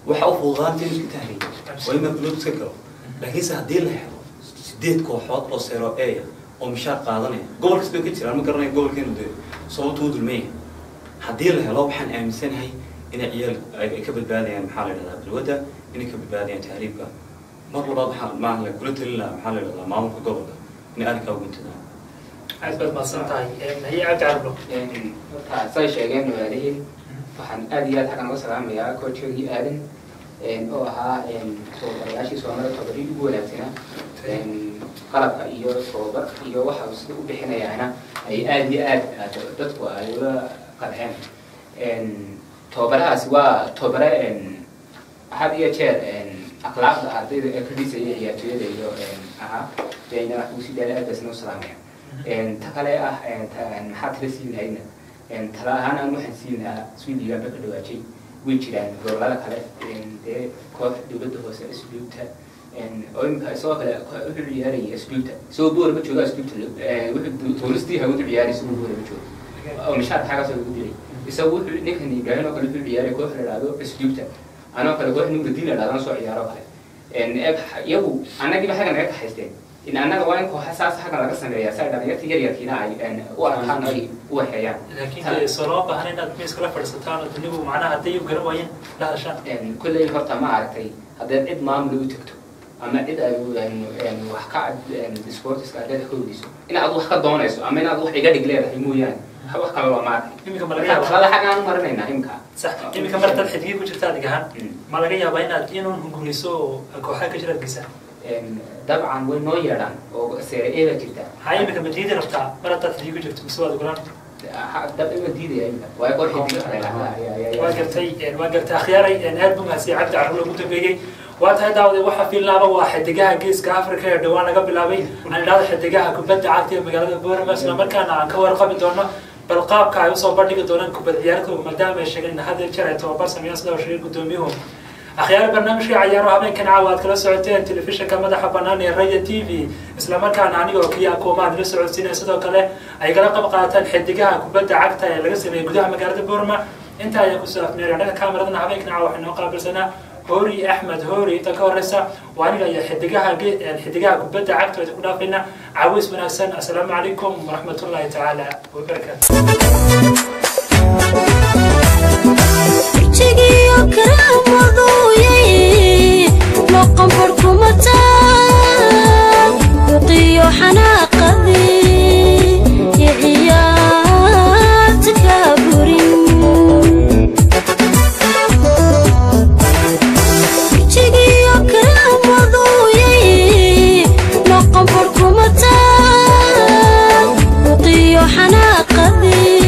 waxa u fududaanta inuu iska tahriibo oo in marka iska galo. Laakiinse haddii la helo sideed kooxood oo Serie A oo mishaar qaadanaya, gobol kasta ka jiraan, ma garanayo gobolkeenu dee sababta u dulman yahay, haddii la helo waxaan aaminsanahay inay ciyaal ay ka badbaadayaan, maxaa la yidhahdaa, balwadda, inay ka badbaadayaan tahriibka. Mar labaad waxaan maa kula talin lahaa, maxaa la yidhahdaa, maamulka gobolka inay arrinkaa u guntadaan. Aad baad mahadsan tahay. Haye Cabdi Carablo. Horta say sheegeen walaalihiin, waxaan aad iyo aad xaggan uga salaamayaa coachogii Aadan oo ahaa tababarayaashii Soomaalida tababarihii ugu wanaagsanaa. Qalabka iyo tababar iyo waxa uu sida u bixinayaana ay aad iyo aad dadku ay ula qanceen. Tababarahaasi waa tababare had iyo jeer akhlaaqda ardayda ee ka dhisaya ciyaartooyada iyo ahaa dayna wax ugu sii daala. Aad baasna u salaamaya. Ta kale ah, maxaa tala siin lahayna? Tala ahaan aan waxaan siin lahaa, Swedigaanba ka dhawaajay, way jiraan gobolada kale dee koox dowladda hoose, asluubta, oo imika isagoo kale wuxuu ciyaarayay asluubta isagoo Boorama jooga. Asluubta wuxuu tuuristii hawadu ciyaaray isagoo Boorama jooga oo mishaarka xaggaasoo lagu dilay. Isagu wuxuu ninkan Ibrahim oo kale wuxuu ciyaaray koox la dhahdo asluubta, anoo kale koox Nuuradiin la dhahdo soo ciyaaro kale. Iyagu annagiiba xagga naga kaxaysteen. In annaga waa in kooxa saas xaggan laga sameeyaa si ay dhalinyarta yaryarkiina ay u arkaan ay u waxeeyaan. Laakiin dee soo loo baahan inaad miiska la fadhiisataan oo dunigu macnaha hadday u garan waayeen la hadashaan. Kolley horta ma aragtay haddaad cid maamul u tagto ama cid ay wax ka sportiska aad leedahay ka weydiiso inaad wax ka doonayso ama inaad wax iga dhig leedahay mooyaane, wax kale looma arkay. Iminka ma laga yaabaa? Talada xaggaan u marinaynaa imika. Sax, iminka mar haddaad xidigii ku jirta adig ahaan, ma laga yaabaa inaad inuun hunguriso oo kooxaha ka jiraad geysaa? Dabcan way noo yeedhaan oo Serie A baa jirta. Maxaa iminka ma diidi rabtaa mar haddaad xidigi ku jirto mise waad ogolaan? Dab ima diidaya imika, waayo koox xidiga. Waa gartay, waa gartay. Akhyaaray, aad buu mahadsiiyey Cabdi Carruur ugu dambeeyey. Waa tahay daawade, waxaa fiilnaaba waa xidigaha Geeska Africa ee dhowaan laga bilaabay, aan idhahdo xidigaha kubadda cagta ee magaalada Boorama, isla markaana aan ka warqabi doono bal qaabka ay usoo bandhigi doonaan kubad ciyaartooda, maadaama ay sheegeen in had iyo jeer ay tababar sameeyaan sida uu sheegay gudoomiyuhu. Akhyaar, barnaamijka cayaaro habeenkan caawa aad kala socoteen telefishinka madaxa bannaan ee Raya TV, isla markaana anigoo kiya kuuma aad la socodsiinaya, sidoo kale ay kala qayb qaataan xidigaha kubadda cagta ee laga sameeyey gudaha magaalada Boorama, intaa ayaan kusoo afmeeray. Annaga kaamaradana habeenkan caawa waxay noo qaabilsanaa Hoori Axmed Hoori. Inta ka horeysa waa aniga iyo xidigaha kubadda cagta oo idinku dhaafayna caways wanaagsan. Assalaamu calaykum waraxmatullaahi tacaala wabarakaatu. Wejigiyo karaamadooyay noqon barkumataan buqiyo xanaaqadii iyo ciyaarta kaa burin. Wejigiyo karaamadooyay noqon barkumataan buqiyo xanaaqadii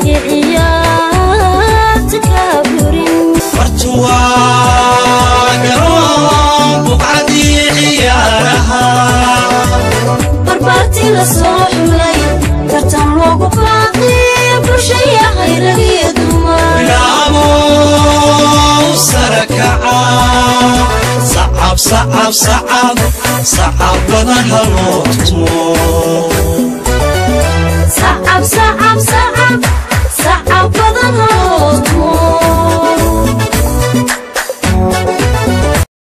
iyo ciyaarta kaa burin. Bartuwaa garoon buqcadii ciyaaraha. Barbaartii la soo xulay tartan loogu baaqay bulshaya hayragiyo dumar. Bilaabow sare kaca, sacab sacab sacab sacab badan haloo tumo.